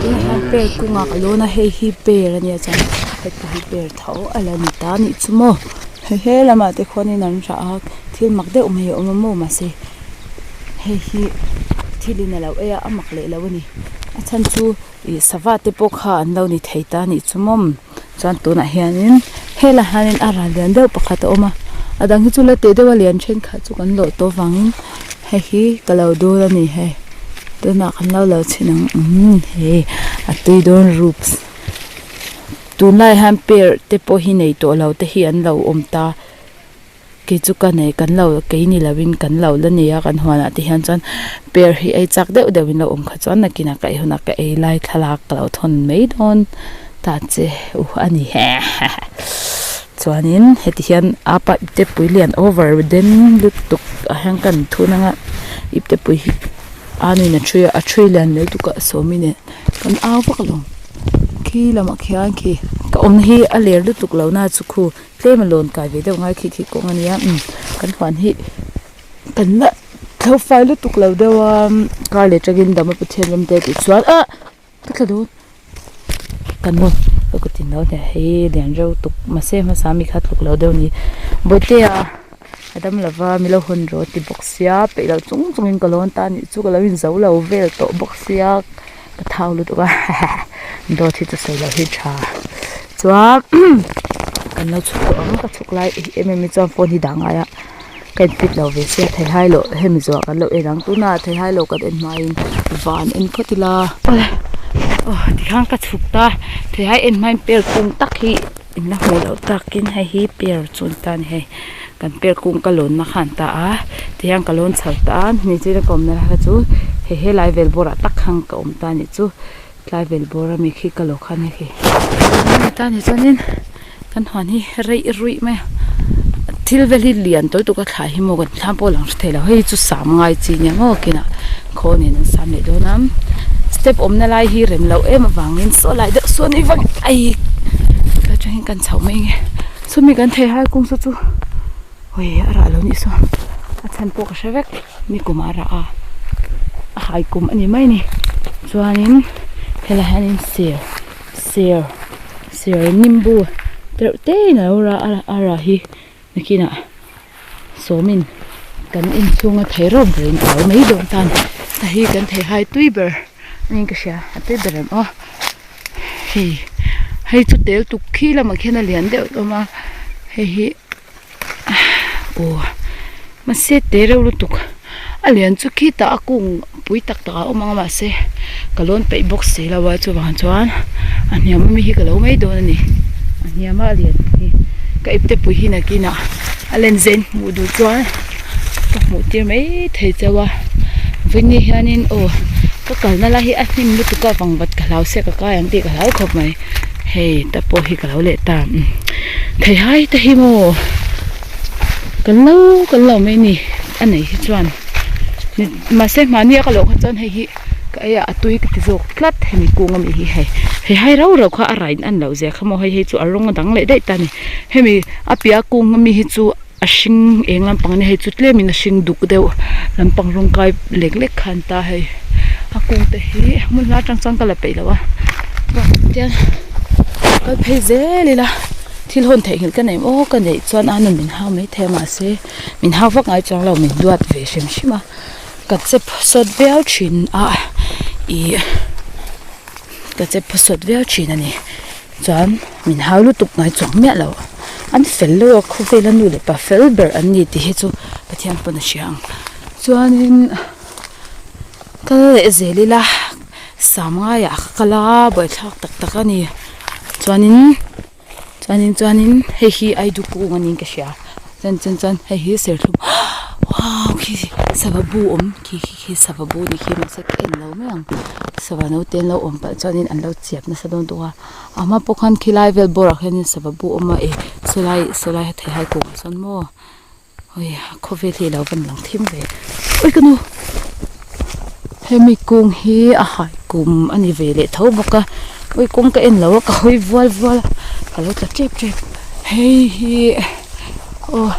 Tunah hian per kungah ka lawn a hei hi per a nia chuan heti hi per tho a la ni ta a nih chu maw hei he lamah te khuanin an rah a thil mak deuh mai a awm a maw mahse hei hi thilin a lo ei a a mak leh lo a ni a chhan chu ih sava te pawh kha an lo ni thei ta a nih chu maw chuan tunah hianin helaiah hianin a ral lian deuh pakhat a awm a a dang hi chu la teh deuh a lian thenkhat chu kan lawh tawh avangin hei hi ka lo dul a ni hei tunah kan lo lo chhin ang umm hei a tui dawn rups tunlai hian per te pawh hi nei tawh lo te hi an lo awm ta. Kei chu ka nei kan lo kei ni lo in kan lo la nei a kan huanah te hian chuan per hi ei chak deuh deuh in lo awm kha chuan nakinah ka ei hunah ka ei lai thlalak ka lo thawn mai dawn ta che u a ni chuanin heti hian apa ipte pui lian over den lutuk ah hian kan thun anga ipte pui hi a nuin a ṭhui a a ṭhui lian mai tuk a sawmi nen kan au vak alawm khi lamah khian khi ka awm hi a ler lutuk lo na chu khu. Tlem a lawn kai ve deuh ngai khi khi kawng a nia umm kan huan hi kan la thlo fai lutuk lo deuh a kar leh tangin dam a Pathian ram te tih chuan ah ka thla dawn kan nu ka kut in lo nia hei lian reuh tuk mahse hmasa mi kha tluk lo deuh a ni bawihtea a dam lova mi lo hawn rawh a ti bawk sia peih loh chung chung in ka lawn ta a nih chu ka lo inzo lo vel tawh bawk sia ka thau lutuk a dawt hi chu sawi loh hi tha chuan kan lo chhuk tawh ang ka chhuk lai em em hi chuan phone hi dah ngai a ka in fit lo ve sia theihai loh hemi zawhah kan lo en ang tunah theihai loh kan en hmain van en phawt ila awle aw tikhan ka chhuk ta theihai en hmain per kung tak hi in la hmuh loh takin hei hi per chu an ta a ni hei kan per kung ka lawn na kha an ta a tihian ka lawn chho ta a nichina ka awmna lai kha chu hei helai vel bawrah tak khan ka awm ta a nih chu tlai vel bawr ami khi ka lo kha ania khi ani ta ni chuanin kan huan hi reih ruih mai a thil vel hi lian tawi tuk a thla hi maw kan thlam pawh a lang hre thei lo hei chu sam ngai chi nia maw kinah khaw nen an sam leh dawn a step awmna lai hi rem loh em avangin saw lai deuh sawn i vang ai ka atangin kan chhoh mai nge sawmi kan thei hai kawng saw chu hawi a rah lo nih saw a chhan pawh ka hre vek. Ni kum a rah a a hai kum a ni mai a ni chuanin helaiah hianin ser ser ser nimbu tereuh te in alo rah a a rah hi nakinah sawmin kan inchhunga thei rawp ber in alo mai dawn ta a ni hei hi kan thei hai tui ber a niin ka hria a tui ber em aw hei hei chu tel tuk khi lamah khian a lian deuh hlawm a hei hi. Aw mahse te reuh lutuk a lian chu khitah a kung pui tak tak a awm ang a mahse ka lawn peih bawk si lo a chuvang chuan a hniam ami hi ka lo mai dawn a ni a hniam a a lian hi ka ipte pui hi nakinah a len zen hmuh duh chuan ka hmuh tir mai thei chauh a vawiin hianin aw ka kalna lai hi a hnim lutuk a vangvat ka hlau sia ka kai ang tih ka hlau khawp mai. Hei ta pawh hi ka lo leh ta theihai te hi maw kan lo kan lo mai ni a nei hi chuan mahse mahni a ka loh kha chuan hei hi ka ei a a tui ka ti zawk tlat hemi kung ami hi hei theihai rau rau kha a rain a ni loh zia kha maw hei hei chu a rawng a dang leh daih ta a ni hemi a piah kung ami hi chu a hring eng lampang ania hei chu tlemin a hring duk deuh lampang rawng kai lek lek kha an ta hei a kung te hi hmun hla atang chuan ka la peih lo a tian kal phei zel ila thil hawn theihnghilh ka nei maw ka neih chuan a nun min hau maithei a mahse min hau vak ngai chuang lo min duat ve hrim hrim a ka chep sawt viau thin a ih ka chep sawt viau thin a ni. Chuan min hau lutuk ngai chuang miah lo. An fel lo a, khawvela nu leh pa fel ber an ni tih hi chu Pathian pawn a hria ang. Chuanin kal leh zel ila sam ngaiah ka kal a, buaithlak tak tak a ni. Chuanin chuanin chuanin hei hi Aidu kung a niin ka hria. Chuan chuan chuan hei hi serthlum wow khi sava bu awm khi khi khi sava bu ni khi mahse ka en lo mai ang sava naute an lo awm palh chuanin an lo chiap nasa dawn tawh a a hma pawh khan khilai vel bawrah khianin sava bu awm a eh sawlai sawlai theihai kawngah sawn maw hawi a khawvel hi alo van lang thim ve ui ka nu hemi kung hi a hai kum a ni ve leh tho bawk a ui kawng ka en lo a ka hawi vual vual a ka lo tla tep tep hei hi. Aw.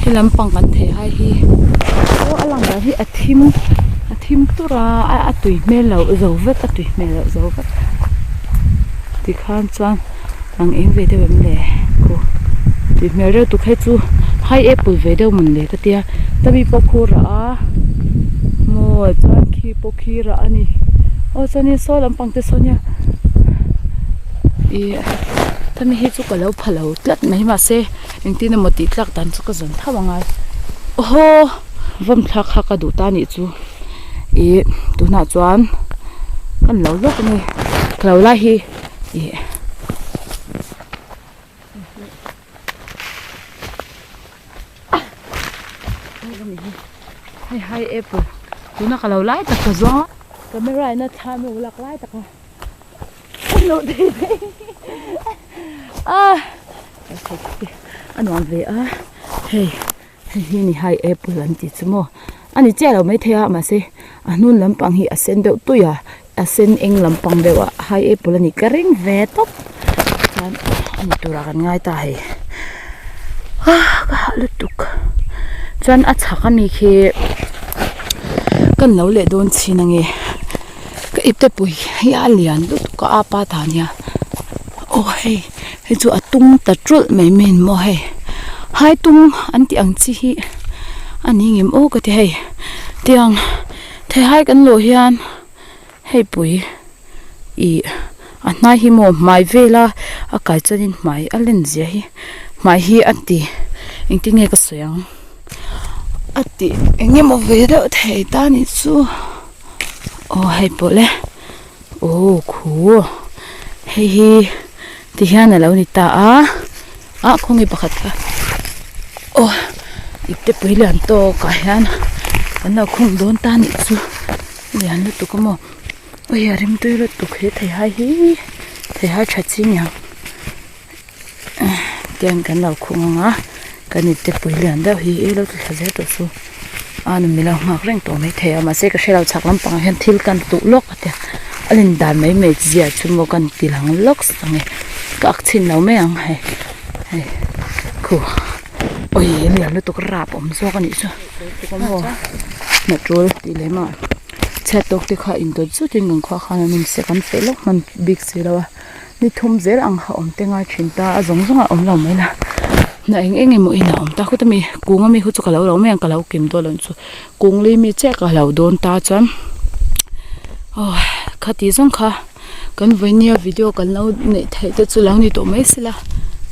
He lampang kan theihai hi aw a lang dan hi a thim a thim tur a a tui hmel loh zo vek a tui hmel loh zo vek tikhan chuan ang eng ve deuh em le khu tui hmel reuh tuk hei chu high apple ve deuh mawn le ka tia tami pawh khu rah a maw chuan khi pawh khi rah a ni aw chuanin saw lampang te saw nia ih tami hi chu ka lo pha lo tlat mai mahse. Engtin emaw tih tlak dan chu ka zawn tho angai. Awhaw! Vawm thlak kha ka duh ta anih chu. Ih tunah chuan kan lo lawk a ni. Ka lo lai hi ih hei hai apple tuna ka lo lai tak ka zawng a. Camera in a thla mi ulak lai tak a. A nuam ve a hei hei hi ni hai apple an tih chu maw a ni chiah lo maithei a mahse a hnung lampang hi a sen deuh tui a a sen eng lampang deuh a hai apple a nih ka ring ve tawp chuan a ni turah kan ngai ta hei ah ka hah lutuk chuan a chhak ami khi kan lo leh dawn chin ange. Ka ipte pui hi a lian lutuk a apa ta nia aw hei hei chu a tung ta tulh mai mai maw hei hai tung an tih ang chi hi a ni ngem aw ka ti hei tiang theihai kan lawh hian hei pui ih a hnai hi maw hmai vela a kai chuanin hmai a len zia hi hmai hi a ti engtin nge ka sawi ang a ti eng emaw ve deuh thei ta nih chu. Aw hei pawh le aw khu hei hi ti hian a lo ni ta a ah khawnge pakhat kha aw ipte pui lian tawk ah hian an lo khung dawn ta anih chu lian lutuk a maw awi a rimtui lutuk he theihai hi theihai tha chi niang. Tiang kan lo khung ang a kan ipte pui lian deuh hi i lo ti thla zel tawh chu a ni milo nghak reng tawh mai thei a mahse ka hrelo chhak lampangah hian thil kan tuh lawk a tia a len dan mai mai zia chu maw kan ti lang lawk ang e ka ak chhin lo mai ang hei hei khu awi a lian lutuk rap awm zawk a nih chu maw hna tul tih lem ah chhiat tawk te kha indawt zutin kan khuah khan an insiak an feh lawk hman bik si lo a. Ni thum zel ang kha awm te ngai thin ta a zawng zawng ah awm lo mai la na eng eng emaw in a awm ta khawt ami kung ami khu chu ka lo lo mai ang ka lo kim dawn lo chu kung li mi chiah ka lo dawn ta chuan aw khati zawng kha kan vawinia video kan lo neih theih te chu lo ni tawh mai sela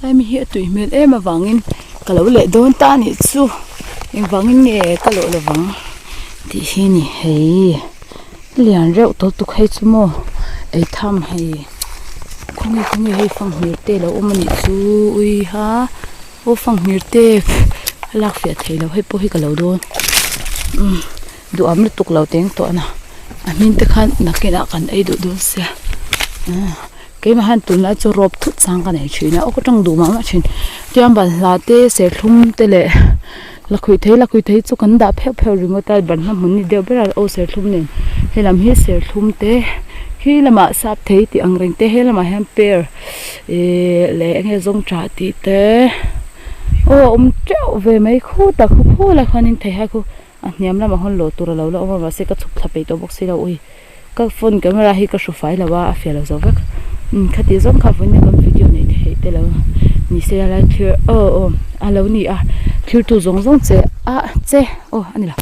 lai mi hi a tui hmel em avangin ka lo leh dawn ta anih chu engvangin nge ka lawh lovang tih hi ni hei. Lian reuh tawh tuk hei chu maw ei tham hei khawnge khawnge hei fanghmir te alo awm anih chu ui ha aw fanghmir te a lak fiah theih loh hei pawh hi ka lo dawn umm duham lutuk lo teng tawh a na a hmin te khan nakinah kan ei duh dawn sia keimah hian tunlai chu rawp thut chang ka nei thin a aw ka tawng duh mah mah thin tiang balhla te serthlum te leh. Lakhuih thei lakhuih thei chu kan dah pheuh pheuh ringawt a ban hma hmun ni deuh ber a aw serthlum nen helam hi serthlum te khi lamah sap thei tih ang reng te he lamah hian pear ihh leh eng nge zawngṭah tih te aw a awm teuh ve mai khutah khu khulai khuanin theihai khu a hniam lamah khuan lawh tur a lo la awm a mahse ka chhuk thla peih tawh bawk si lo ui. Ka phone camera hi ka hru fai lo a a fiah lo zo vek umm khati zawng kha vawiin kan video neih theih te lo ni se a lai thlir aw aw a lo ni a thlir tu zawng zawng che a che aw a ni lo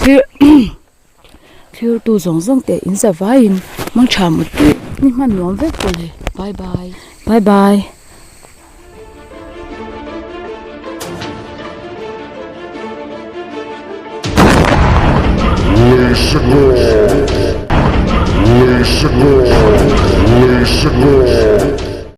thlir thlir tu zawng zawng te in za vaiin mangtha mutpui ni hman nuam vek pawh le bye bye bye bye.